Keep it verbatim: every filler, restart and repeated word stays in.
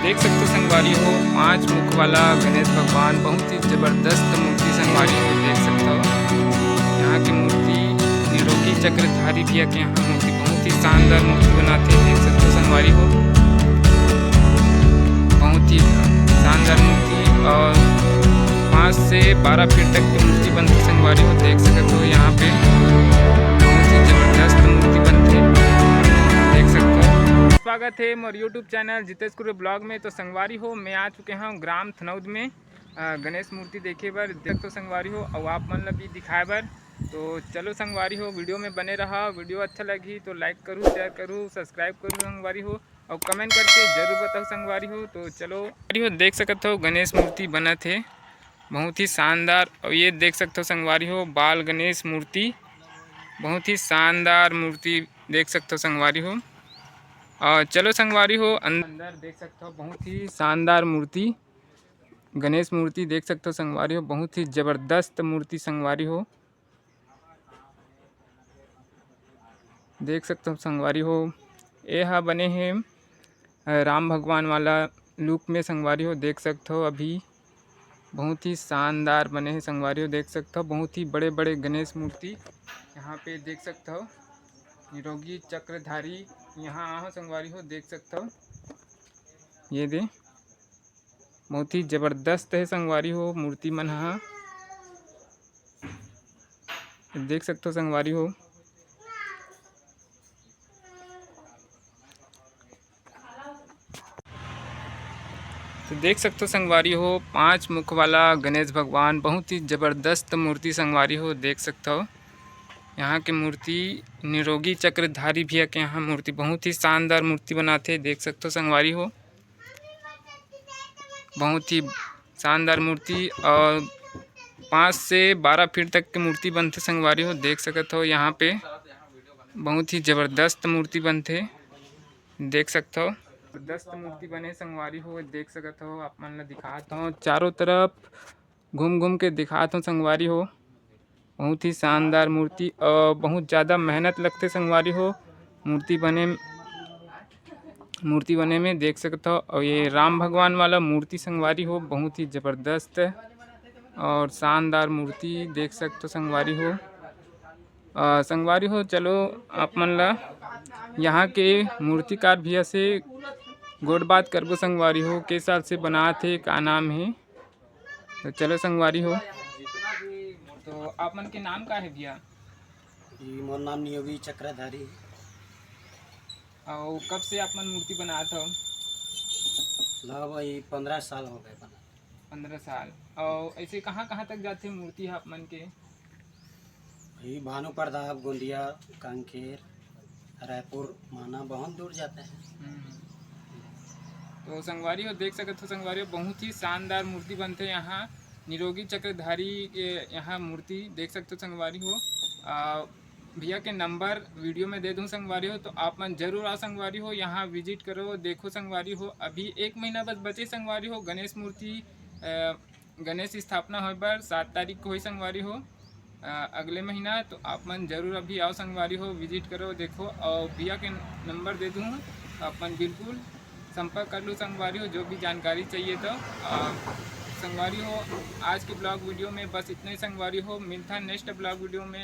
देख सकते हो संगवारी हो, पांच मुख वाला गणेश भगवान, बहुत ही जबरदस्त मूर्ति संगवारी हो। देख सकते हो यहाँ की मूर्ति निरोगी चक्रधारी भैया के यहाँ मूर्ति, बहुत ही शानदार मूर्ति बनाते हैं। देख सकते हो संगवारी हो, बहुत ही शानदार मूर्ति और पाँच से बारह फीट तक की मूर्ति बनती संगवारी हो। देख सकते हो यहाँ पे बहुत ही जबरदस्त मूर्ति बनती, देख सकते हो। स्वागत है मोर YouTube चैनल जितेश कुरे ब्लॉग में। तो संगवारी हो, मैं आ चुके हूँ ग्राम थनौद में, अ, गणेश मूर्ति देखे बर। देख तो संगवारी हो, अउ आप मन ला भी दिखाए बर। तो चलो संगवारी हो, वीडियो में बने रहा। वीडियो अच्छा लगी तो लाइक करू, शेयर करू, सब्सक्राइब करू संगवारी हो, अउ कमेंट करके जरूर बताओ संगवारी हो। तो चलो संगवारी हो, देख सकत हो गणेश मूर्ति बनत हे, बहुत ही शानदार। और ये देख सकते हो संगवारी हो, बाल गणेश मूर्ति, बहुत ही शानदार मूर्ति देख सकते हो संगवारी हो। और चलो संगवारी हो, अंदर देख सकते हो बहुत ही शानदार मूर्ति, गणेश मूर्ति देख सकते हो संगवारी हो, बहुत ही जबरदस्त मूर्ति संगवारी हो। देख सकते हो संगवारी हो, ये हा बने हे, अ, राम भगवान वाला लुक में संगवारी हो। देख सकते हो अभी बहुत ही शानदार बने हे संगवारी हो। देख सकते हो बहुत ही बड़े बड़े गणेश मूर्ति यहाँ पे देख सकते हो, निरोगी चक्रधारी यहाँ आहो संगवारी हो। देख सकते हो ये दे बहुत ही जबरदस्त हे संगवारी हो मूर्ति मन हा। देख सकते हो संगवारी हो। तो देख सकते हो संगवारी हो, पांच मुख वाला गणेश भगवान, बहुत ही जबरदस्त मूर्ति संगवारी हो। देख सकते हो यहाँ के मूर्ति निरोगी चक्रधारी भैया के यहाँ मूर्ति, बहुत ही शानदार मूर्ति बनाते। देख सकते हो संगवारी हो, बहुत ही शानदार मूर्ति और पाँच से बारह फीट तक के मूर्ति बनते संगवारी हो। देख सकत हो यहाँ पे बहुत ही जबरदस्त मूर्ति बनते, देख सकत हो जबरदस्त मूर्ति बने संगवारी हो। देख सकत हो, आप मन ला दिखात हो, चारों तरफ घूम घूम के दिखात हो संगवारी हो। बहुत ही शानदार मूर्ति और बहुत ज़्यादा मेहनत लगते संगवारी हो मूर्ति बने, मूर्ति बने में देख सकत हो। और ये राम भगवान वाला मूर्ति संगवारी हो, बहुत ही जबरदस्त और शानदार मूर्ति देख सकत हो संगवारी हो। अ, संगवारी हो, चलो आप मन ला यहाँ के मूर्तिकार भैया से गोठ बात करबो संगवारी हो, के साल से बनात हे, का नाम हे। तो चलो संगवारी हो, तो आप मन के नाम का हे भैया? जी, मोर नाम नियोगी चक्रधारी हे। और कब से आप मन मूर्ति बनात हो? लगभग ये पंद्रह साल हो गए बना। पंद्रह साल। और ऐसे कहाँ कहाँ तक जाते मूर्ति आप मन के? ये भानु प्रताप, गोंदिया, कांकेर, रायपुर, माना, बहुत दूर जाते हैं। हम्म। तो संगवारी हो, देख सकत हो संगवारी हो, बहुत ही शानदार मूर्ति बनते यहाँ निरोगी चक्रधारी के यहाँ मूर्ति देख सकते हो संगवारी हो। आ, भैया के नंबर वीडियो में दे दूँ संगवारी हो, तो आप मन जरूर आओ संगवारी हो, यहाँ विजिट करो, देखो संगवारी हो। अभी एक महीना बस बचे संगवारी हो, गणेश मूर्ति, अ, गणेश स्थापना होए बर सात तारीख को होई संगवारी हो, अ, अगले महीना। तो आप मन जरूर अभी आओ संगवारी हो, विजिट करो, देखो। और भैया के नंबर दे दूँ, आप मन बिल्कुल संपर्क कर लो संगवारी हो, जो भी जानकारी चाहिए तो। अ, संगवारी हो, आज के ब्लॉग वीडियो में बस इतना ही संगवारी हो, मिलता है नेक्स्ट ब्लॉग वीडियो में।